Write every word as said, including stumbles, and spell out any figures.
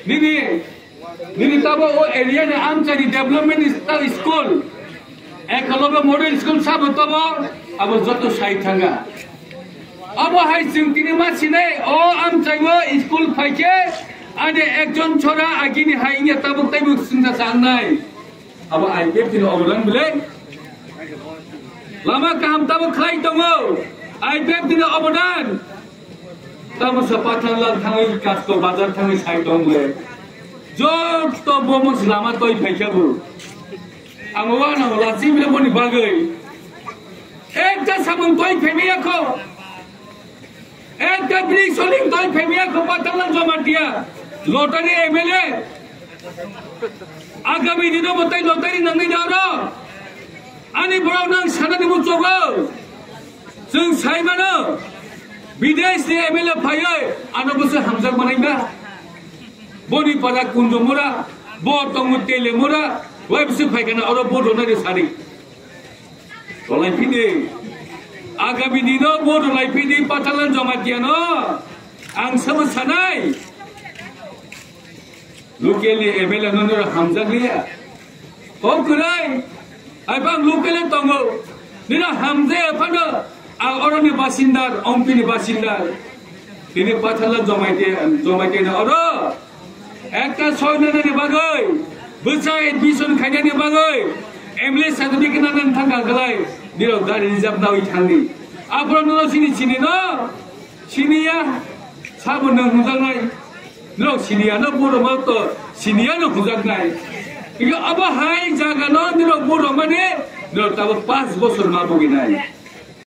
Nini, nini tabo o area ni amchari development is ta school. Ekolobe model school sabo tabo, abo joto sai thanga. Abo hai chwng tini ma sinai, o amchai o school phaikhe, ane ekjon chora agini hai inya tabuk taibo singsa changnai. Abo I P F T ni obodan bwle. Lama kaham tabo khlai tongo. I P F T ni obodan. Tamo sa Patharlal thangwi Kasko bazar thangwi sai tong le. Joto bomo lama toi phaikha bo. Ang wana lachi bile boni bagwi. Ekta samung toi phaimaya kho. Ekta bri soling toi phaimaya kho Patharlal Jamatia. Lottery M L A. Agami dino bo tai lottery nangni daro. Ani borok nang sanani muchogo. Chwng sai mano, bidesh ni M L A phaiwi ano bwswk hamjak manai ba? Boni pada Kunjomura, bo tongo Telemura, wai bwswk phaikana oro bo rwnai de sari. Rwlai phidi. Agami dino bo rwlai phidi Patharlal Jamatia no. Ang sabo sanai. Local ni M L A no nira hamjak liya. O kwrwi, ai bang local e tongo. Nira hamjaya phano, ang oroni basindar, Ompi ni basindar. Tini Patharlal Jamatia, Jamatia ni oro. Ekta soi nani bagwi, bwsa admission khainani bagwi, M L A certificate nang thangka khlai, nirok gari reserve nawi thangdi. Aphuru nono sini sini no, siniya, sabo nang hwnjaknai. Norok siniya no borok ma to siniya no hwnjaknai. Iko abo hai jaga no norok borok mani norok tabo panch bosor ma buginai.